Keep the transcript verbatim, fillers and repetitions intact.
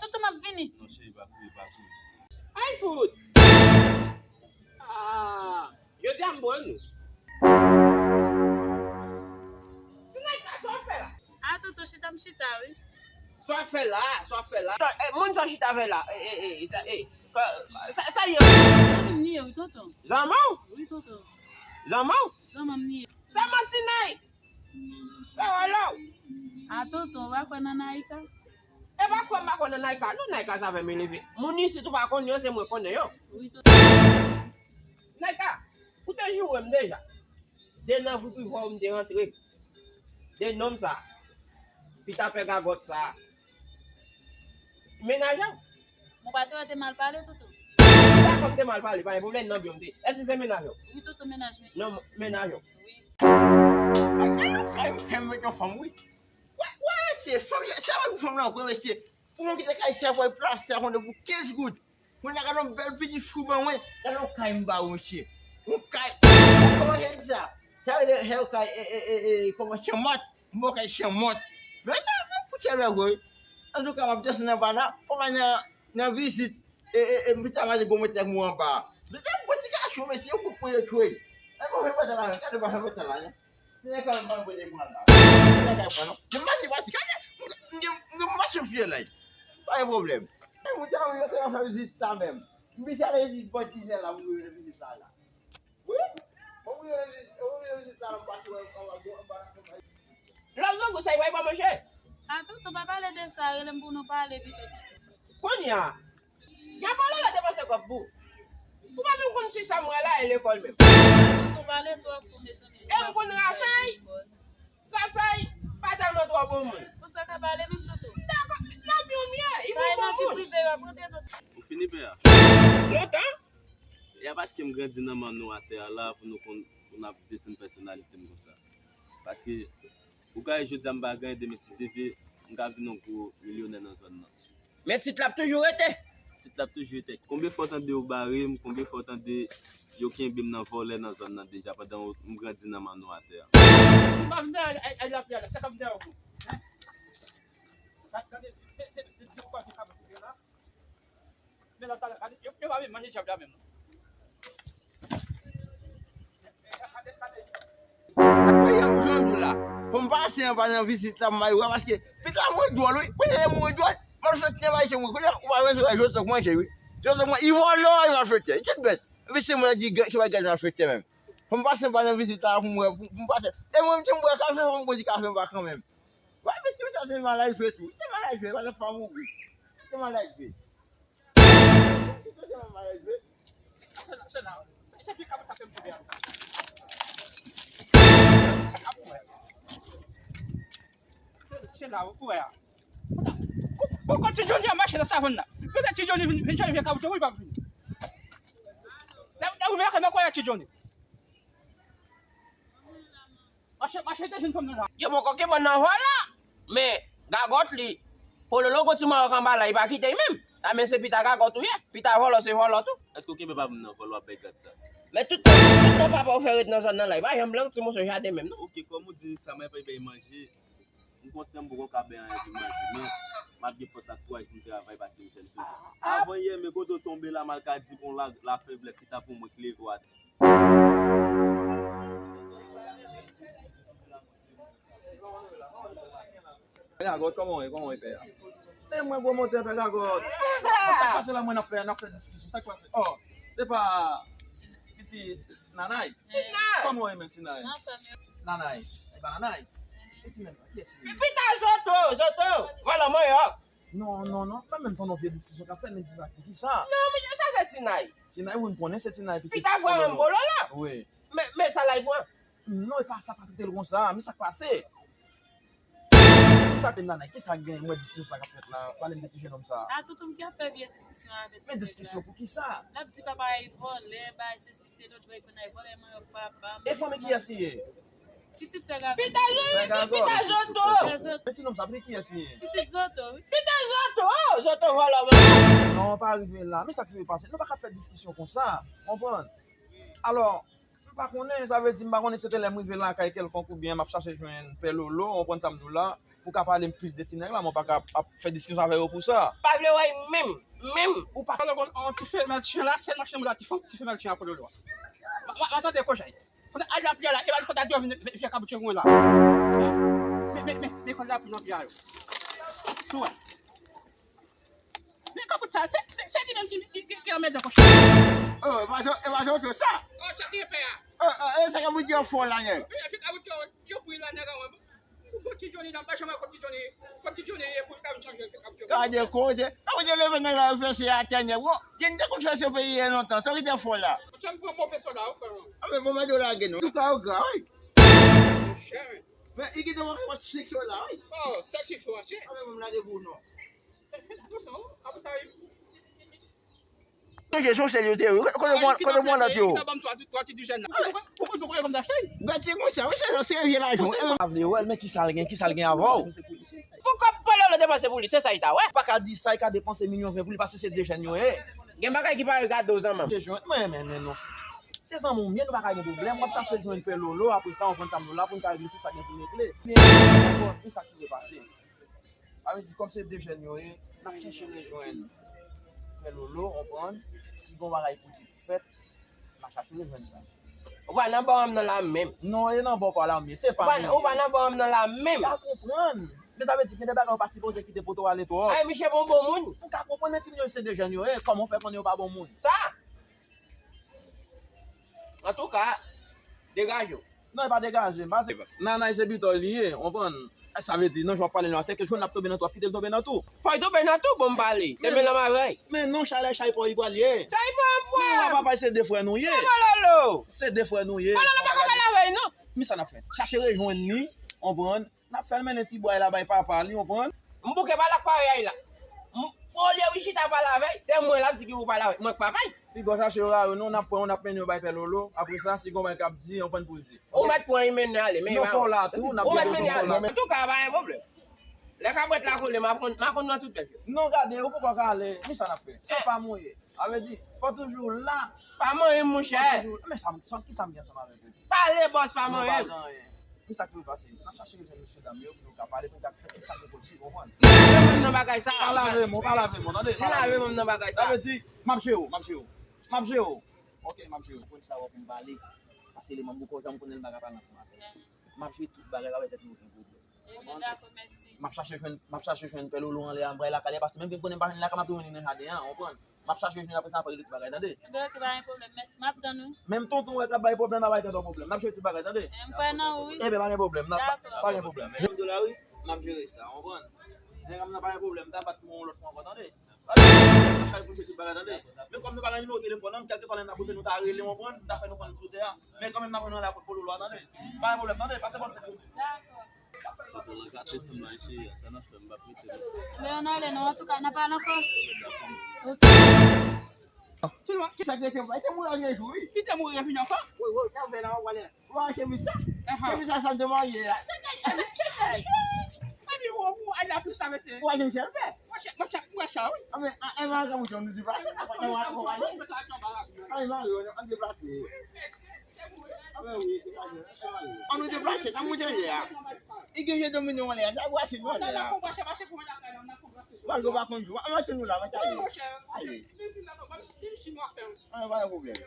Toto, m ap vini. Non, cheri, pa kouri, pa kouri. Ay, fout! Ah, jodi a m bon. Nèg la, sa w fè la? A, Toto, chita m chita, wi. Sa w fè la? Sa w fè la? Eh, moun sa w chita fè la? Eh, eh, eh, sa, eh, sa, sa, sa ye? Zanmi m li ye, wi, Toto. Zanmi w? Wi, Toto. Zanmi w? Zanmi m li ye. Sa manti, Nay. Sa wè la w. A, Toto, w pa kwè nan Naika? E pa kwè m pa kwè nan Naika, non, Naika sa fè m eleve. Moun isit ou pa konn yo, se mwen konnen yo. Wi, Toto. Naika, ou te joure m deja. De nan vipivò m te rantre. De nonm sa. Pita pè gagòt sa. Menaje w. Mwen pa te wè te mal pale, Toto. Dakò, m te mal pale, pa gen pwoblèm, nan byen m te. Èske se menaje w? Wi, Toto, menaje m. Non, menaje w. Wi. Ay, ay, non, kay, kay, m met yon fanm, wi. Wè, wè, mesye, fanm, sa wè pou fanm nan, wè, mesye. Pou mwen kite kay sa, wè, plas sa, konn pou kenz goud. Mwen la gade yon bèl pitit fou ban mwen. Gade yon kay m ba ou, mesye. Yon kay. Kòman se di sa? Sa vle di, se yon kay, e, e, e, e, kòman, chanmòt. M ba w kay chanmòt. Men sa, mwen pou tchè lè, wi. Antouka, m ap desann anba la. Kòman nan, nan vizit. E, e, e, m pita mande gwo mèt nèg mwen anba. Mesye, mwen ti gason, mesye, yo fout mwen yo tchwe. E, mwen fè pata la, gade, mwen fè pata la, non. Se nèg la, mwen pa mwen de mwen la. Se nèg la, non. Mwen pati, pati, gade, m, m, m, m mache fye la. Pa gen pwoblèm. E, mwen te anvi rete nan fè vizit sa menm. M pita ale vizit bò dizè la, mwen vizit la, la. Wi. Mwen vizit, mwen vizit la, m pati wè, anba, anba, anba. Lòt grangou sa, y pa manje. A, Toto, pa pale de sa, rele m pou nou pale pito. Kounye a, y ap pale la depanse kòb pou. Ou pa menm konn si sa m wè la e lekòl menm. Toto, pale twòp pou mezanmi. E m konn rasay. Rasay pa tèlman twò bon moun. Pou sa ka pale menm, Toto. M dakò, nan byen m ye, li bon moun. Sa e nan vi prive yo ap rantre, Toto. Ou fini, pè a? Lontan. E a paske m grandi nan manno atè a la pou nou konn, pou n ap desann pèsonalite m konsa. Paske ou ka wè jodi a m pa gen anyen, demen si Dye vle, m ka vin yon gwo milyonè nan zòn nan. Men tit la ap toujou rete. Tit la ap toujou rete. Konbyen fwa w tande yo bare m, konbyen fwa w tande yo kenbe m nan vòlè nan zòn nan deja pandan m grandi nan manno atè a? Si m pa vin dèyè, ay, ay, lapyè la, sa k ap dèyè w? Gade, gade, gade, gade, gade, gade, gade, Men lòt talè, gade, yo, yo pa vin manje djab la menm, non. Gade, gade. Jan m di w la, fò m pase anba nan vizit la, m bay wè, paske pita mwen dwòl, wi. Pita mwen dwòl. Malfektè bay se mwen, kounye a, ou pa bezwen wè, jodi a manje, wi. Jodi a manje, i vòlò, i malfektè, i tèt bèt. Epi se mwen ki gen, ki pa gen malfektè menm. Fò m pase anba nan vizit la, pou m wè, pou, pou m pase. E mwen, m di m bwè kafe, fò m di kafe m pa kanmenm. Wè, mesye, sa se malaj vre tou. Se malaj vre, pa t ap pa mouri. Se malaj vre. Se, se, se malaj vre. Se la, se la. Se, se pi kabrit sa fè m tonbe a. Se la pou wè. Se, se la pou wè a. Bon, bon, kon Ti Johnny a mache nan savann nan. Kote Ti Johnny vin, vin chanje kabrit, wi, pa vin. Lè, lè ou vin, men kote Ti Johnny. Mache, mache te jwenn fanm nan la. Yo poko kenbe nan vòlò. Men, gagòt li, Pololo gon ti mawòk anba la, li pa kite l menm. A men se pita gagòt ou ye, pita vòlò se vòlò tou. Èske w kenbe papa m nan vòlò w ap bay gad sa? Men tout tan, tout tan papa w fè ret nan zòn nan la, li pa janm blank ti moso jaden menm non. Oke, kòm ou di sa, mwen pa bay manje. M konsyan m poko ka bay anyen pou manje, men m ap gen fòs ak kouraj pou m travay pase m jèn toujou. Avan yè, men kote w tonbe la, m al ka di pou la, lafeblès ki ta pou mwen k leve w atè. Pè Gagòt, kòman w ye? Kòman w ye, pè a? E mwen gwo motè, pè Gagòt. Bon, sa k pase la, mwen n ap fè, n ap fè diskisyon. Sa k pase? Oh, se pa pitit Nanay? Kòman w ye menm, Ti Nay? Nanay. E pa Nanay? E Ti Nay, kiyès li ye? Pita Zoto, Zoto, vòlò manyòk. Non, non, non. Pa menm tann yon vye diskisyon k ap fèt, men di sa pou kisa? Non, men sa se Ti Nay. Ti Nay, wi, m konnen se Ti Nay, pitit Pita frè m Pololo. Wi. Men, men sa l ap pran? Non, e pa sa, pa trete l konsa. Men sa k pase? Kisa te Nanay? Kisa k gen? Mwen diskisyon sa k ap fèt la. Pale m de ti jennonm sa. A, toutou m ki ap fè vye diskisyon avè ti nèg la. Men diskisyon pou kisa? L ap di papa a vòlè, bay sesi, se lòt, bay konn a vòlè, manyòk papa m. E fanmi kiyès li ye? Pitit pè Gagòt. Pita Zoto, Pita Zoto. Pè Gagòt. Men ti nonm sa, pitit kiyès li ye? Pitit Zoto, wi. Pita Zoto, oh, Zoto vòlò mwen. Non, pa rive la. Men sa k rive pase. Nou pa ka fè diskisyon konsa. Konprann? Alò, m pa konnen, sa vle di m pa konnen se te lè m rive lakay kèlkonk oubyen m ap chache jwenn Pè Lolo, w konprann sa m di w la. Ou ka pale m plis de ti nèg la, men w pa ka ap fè diskisyon avè yo pou sa. Pa vle wè menm, menm. Ou pa. Alò, bon, an ti femèl chen la, sèl machin moun la, ti fanm, ti femèl chen a Pololo a. Ma, ma, ma tande kòjay. Kote al la pye la, e ba kote a dòmi vye kaboutye mwen la. Men, men, men, men kòl la pou nan pye a yo. Sou wè. Men kabout sa, se, se, se li menm ki, ki, ki, ki anmède kòjay. Oh, e pa sa, e pa sa, sa. Oh, tchak li pè a. Oh, oh, e sa kabout yo fò la, nèg. Vye kabout yo, yo pou la, nèg a wè. Ou konn ti Johnny nan, pa janm wè konn ti Johnny, konn ti Johnny ye pou l ta vin chanje fè kap Johnny. Gade koze, gade leve nèg la yo fese atè nèg. Wo, Johnny te konn fese peyi a lontan, sa ki te fò la. Ou janm pran move soda, ou frè mwen. A men bon, mwen di w lage non. Antouka yo gra, wi. Monchè. Men, li kite mwen kot sik soda, wi. Oh, sèl sik soda, chè. A men, mwen lage pou nou. Fè, fè atansyon, wi. Apre sa, Chonje, chonje yo te yo. Kote mwen, kote mwen lòt yo? Ou konn nou konnen kòm sa chèn. Gad se konsa, wi, se, se vye lajan. Ou pa vle wè l, men kisa l gen, kisa l gen avè w? Pou kòb Pololo depanse pou li, se sa li ta wè. Ou pa ka di sa, li ka depanse milyon ven pou li, paske se de jèn yo ye. Gen bagay ki pa regade w zanmanm. Mwen, men, men, non. Se zanmi w m ye, nou pa ka gen pwoblèm. W ap chache jwenn Pè Lolo, apre sa, w konn sa m la pou n ka regle tout sa gen pou regle. Men, men sa ki dwe pase. Sa vle di, kòm se de jèn yo ye, n ap chèche rejwenn Pè Lolo, konprann? Si gon bagay pou di pou fèt, n ap chache rejwenn sa. Ou pa nan bò m nan la menm. Non, e nan bò pa la m ye, se pa mwen. Ou pa nan bò m nan la menm. M ka konprann. Men sa vle di, gen de bagay ou pa sipoze kite pote w ale twòp. Ay, misye pa yon bon moun. M ka konprann, men ti moun yo se de jèn yo ye, kòman w fè konnen yo pa bon moun? Sa! Antouka, degaje w. Non, e pa degaje m, pase. Nanay se bitò li ye, w konprann? Sa vle di, nan jan w ap pale la, se ke jwenn l ap tonbe nan twou, w ap kite l tonbe nan twou. Fò l tonbe nan twou, bon, m pale. Tonbe nan mavèy. Men non, chalè chay pa w li pral ye. Chay pa m, frè. Men w ap pale, se de frè nou ye. Lolo. Se de frè nou ye. Lolo pa ka pale avè l, non. Men sa n ap fè? Chache rejwenn li, w konprann? N ap fè l mennen ti bwa la bay papa li, w konprann? M bouke pa l ak parèy la. M, olye w chita pale avè l, se mwen l ap di ki pou pale avè l. Mwen k papa l. Piga w chache yo la, yo non, n ap pran yo, n ap mennen yo bay Pè Lolo. Apre sa, si gon bagay k ap di, w konprann pou l di. Ou mèt pran li mennen ale, men non, fò w la tou, n ap mennen ale. Antouka, pa gen pwoblèm. Lè kabrèt la kole, m a konn, m a konn nan tout bèf yo. Non, gade, ou poko ka ale, men sa n ap fè? Se pa mwen ye. Sa vle di, fò toujou la. Pa manyen m, monchè. Fò toujou, men sa, sa, kisa m gen ansanm avèk yo? Pale, bòs, pa manyen m. Nou pa gen anyen. Men sa k pou pase? N ap chache rejwenn mesye dam yo pou nou ka pale, pou nou ka fè tout sa k gen pou di, w konprann? Li lave m nan bagay sa. Pa lave m, pa lave m, tande? Li lave m nan bagay sa. Sa vle di, m ap jere w, m ap jere w. M ap jere w. Ok, m ap jere w. Konn sa w ap vin pale. Pase li manm ou ko, janm konnen l pa ka pale ansanm avè w. M ap jere tout bagay, pa bay tèt nou okenn pwoblèm. Ebyen, dakò, mèsi. M ap chache jwenn, m ap chache jwenn Pè Lolo anlè a, m pral lakay li, paske menm ke m konnen m pa jwenn li lakay, m ap tounen li nan jaden an, w konprann? M ap chache jwenn li, apre sa, n ap regle tout bagay, tande? Ebyen, ok, pa gen pwoblèm, mèsi, m ap tann ou. Menm tonton w wè k ap bay pwoblèm, n ap bay tonton pwoblèm, n ap jere tout bagay, tande? M kwè nan ou, wi. Ebyen, pa gen pwoblèm, n ap, pa gen pwoblèm. Dakò. Jwenn dola, wi, m ap jere sa, w konprann? Nèg a m nan pa gen pwoblèm, m ta bat pou yon lòt fwa ankò, tande? Pale, n ap chache pou jere tout bagay, tande? Men kòm nou pa gen nimewo telefòn an, kèlkeswa lè n ap boute, nou ta rele, w konprann? M ta fè nou konn sou tè a. Men kanmenm, n ap jwenn anlè a kot Pè Lolo a, tande? Pa gen pwoblèm, tande? Pase bòn fèt jodi. Dakò. Foto lan gate sanm la, cheri, a sa n ap fè, m p ap rete non. Men ann ale non, antouka, n ap pale ankò. Ok. Sèlman, kisa ki rete pou mwen? Li te mouri yon jou, wi. Li te mouri, li vini ankò? Wi, wi, te fè la, w ale. Ou pa wè chemiz sa? Chemiz sa, sa m te marye a. Epi ou, ou, al la plis sa mete. Ou pa gen chèlbè. Mwen chè, mwen chè, mwen chè, wi. A, men, a, e mari ou, nou deplase, n ap, n ap, n ap ale. A, e mari ou, an deplase. A, men wi, deplase, e mari ou. An nou deplase, n ap monte anlè a. Li gen je domine anlè a, n ap brase nou anlè a. Malgre ou pa konn jou, an nou tann nou la, mwen ta ale. Ale. A, pa gen pwoblèm.